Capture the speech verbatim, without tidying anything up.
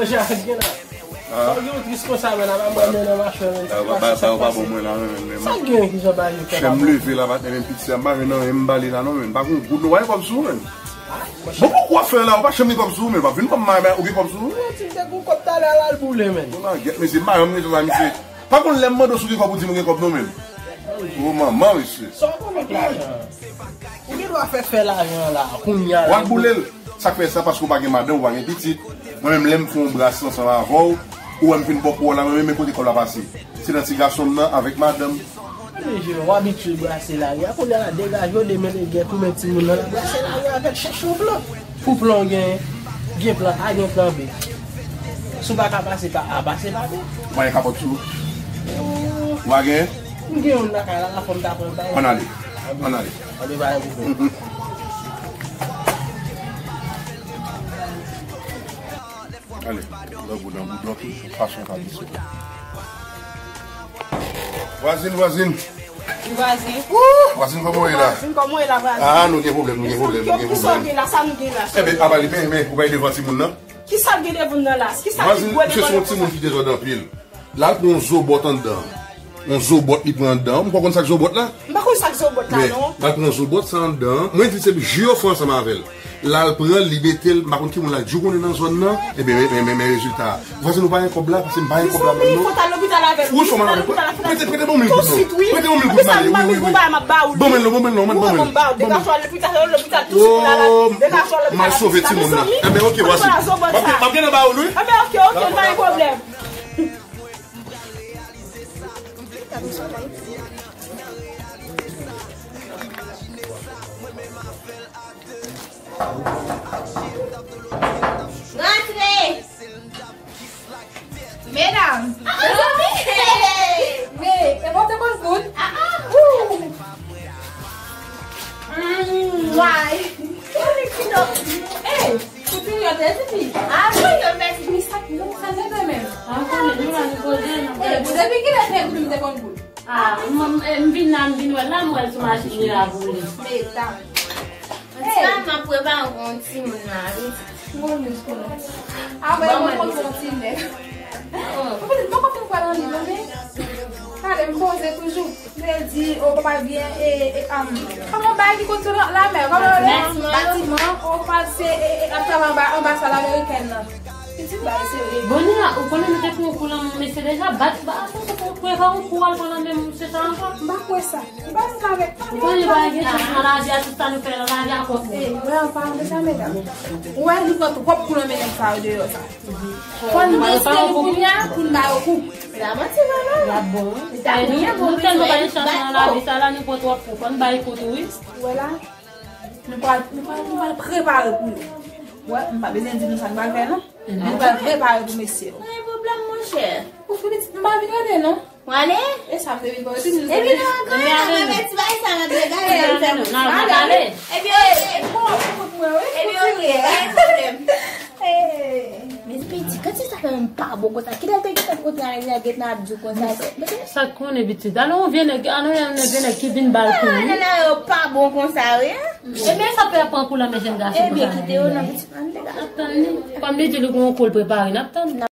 Manje a fèt gen la. Sa gen yon tris konsa, men, la pa mwen nan machè, men. Sa pa sa, sa pa bon mwen la, men, men. Sa gen ki jan bagay yo fè la. Chèm leve la, patnè, men, piti a, m pa jwenn anyen, m bale la, non, men. M pa gon goud, non, pa gen kòb sou, men. Bon, poukwa fè la, ou pa janm gen kòb sou, men. Pa vin kòm mwen, ou gen kòb sou. Yon ti te gon kòb talè a la, l boule, men. Bon, nan, gèt, mesye, m pa janm gen sa, misye. Pa konn lè m mande w si w gen kòb, ou di m ou gen kòb, non, men. O manman, mesye. Sa w konnen k lajan? Ou gen dwa fè, fè lajan la, kounye a la. W al boule l. Sa k fè sa, paske w pa gen madanm, ou pa gen pitit. Mwen menm, lè m fè yon bras ansanm avè w, ou wè m fin bò kou w la, mwen menm, men kote kòb la pase? Se nan ti gason m nan avèk madanm. Men Jero, w abitye brase lari a, kounye a la, degaje w, demen legè, tounen timoun nan la, brase lari a avè l, chèche yon plan. Pou plan w genyen, gen plan A, gen plan B. Si w pa ka pase pa A, pase pa B. Ou pa gen kapòt sou ou? Ou pa gen? M gen youn lakay la, la fò m ta pran l bay. Ann ale. Ann ale. Ann ale, pa gen pwoblèm. Ale, nan boudon, boudon, tout fason ka disou. Vwazin, vwazin. Vwazin. Wouh, vwazin, kòman w ye la? Vwazin, kòman w ye la, vwazin? Ah, nou gen pwoblèm, nou gen pwoblèm, nou gen pwoblèm. Kisa w gen la, sa nou gen la? Eben, apa li, men, men, ou bay devan timoun nan? Kisa l gen devan nan la? Kisa l gen devan nan? Vwazin, misye se yon timoun ki dezòd anpil. L al pran yon zobòt anndan. Yon zobòt li pran anndan. M pa konn sa k zobòt la. M pa konn sa k zobòt la, non. L al pran zobòt sa anndan. Mwen di se ji yo fè ansanm avè l. L al pran l, li mete l, m pa konn ki moun la di w konnen nan zòn nan. Ebyen, men, men, men, men rezilta a. Vwazin, nou pa gen kòb la, paske m pa gen kòb la menm, non. Mezanmi, fò t al lopital avè l. Wi, fò m al lopital. Prete, prete banm mil goud, non. Prete banm mil goud m ale. Wi, wi, wi. Banm mil, non, banm mil, non, banm mil. Banm mil, non, banm mil, non, banm mil. Degaje w al lopital, lopital, tousuit pou n al. Degaje w al lopital. M al sove timoun nan. Enben, oke, vwazin. M ap, m ap gen nan ba ou l, wi. Enben, oke, oke, pa gen pwoblèm. Rantre! Medam! Mezanmi! Men, e bon te konn koud? Ah, ah! Wou! Mway! Hey! Ou te yon tèt epi? Ah, mwen yon tèt epi, sa, sa te fè menm? Ah, konnen nou la, nou poze, nou poze. Depi kilè te koud, te konn koud? Ah, m, m, m vin la, m vin wè l la, m wè l sou machin li la boule. Medam. Anti la, m ap prepare yon timoun la, wi. Bon, jis konnen. Ah, mwen, mwen konn yon ti nèg. Ou konnen, m poko fin kwè nan li, non, men. Gade, m poze toujou. Mwen di, o papa byen, e, e, um, kòman bagay ki kote la, la mè, kòman le batiman, o pase, e, e, ap travay anba, anbasad amerikèn nan. Pitit bagay serye. Bon, Nina, ou konnen nou te pran yon kou nan men mesye deja, bat, ba, pou, pou, pou, pou al pran nan men mesye sa ankò. M pa kwè sa. M pa kwè sa avèk. Ou konnen pa gen chans nan lavi a, tout sa nou fè nan lavi a kòb nou. Eh, mwen, an palan de sa, medam. Ou wè, nou pran twòp kou nan men nèg sa yo deyò sa. Fò n espere kounye a pou n ba yo kou. La manti, non, non. La bon. Sa nou, nou tèlman pa gen chans nan lavi sa la, nou pran twòp kou. Fò n bay kou tou, wi. Ou wè la, nou pral, nou pral, nou pral prepare pou yo. Wè, m pa bezwen di nou sa n pral fè, non. Nou pral prepare pou mesye yo. Pa gen pwoblèm, monchè. Ou fè pitit, m pa vin rete, non. Ou ale? E sa m te vin fè, wi, pitit. Epi nou ankò la, mwen mèt ti bay sa, mwen te gade, mwen fè nou. Ebyen, oke. Ebyen, oke, pa gen pwoblèm. Men pitit, kanti sa fè m pa bon konsa. Kilè l te gentan kote a, lè l gentan ap di w konsa? Sa k konnen pitit. Alò, yon vye nèg, alò, yon vye nèg ki vin ba l kouri. Ah, nana yo pa bon konsa, wi. Ebyen, sa fè pran kou lan men jèn gason konsa. Ebyen, kite yo nan pitit. N ap tann li. Kòm li di li gon kou l prepare, n ap tann.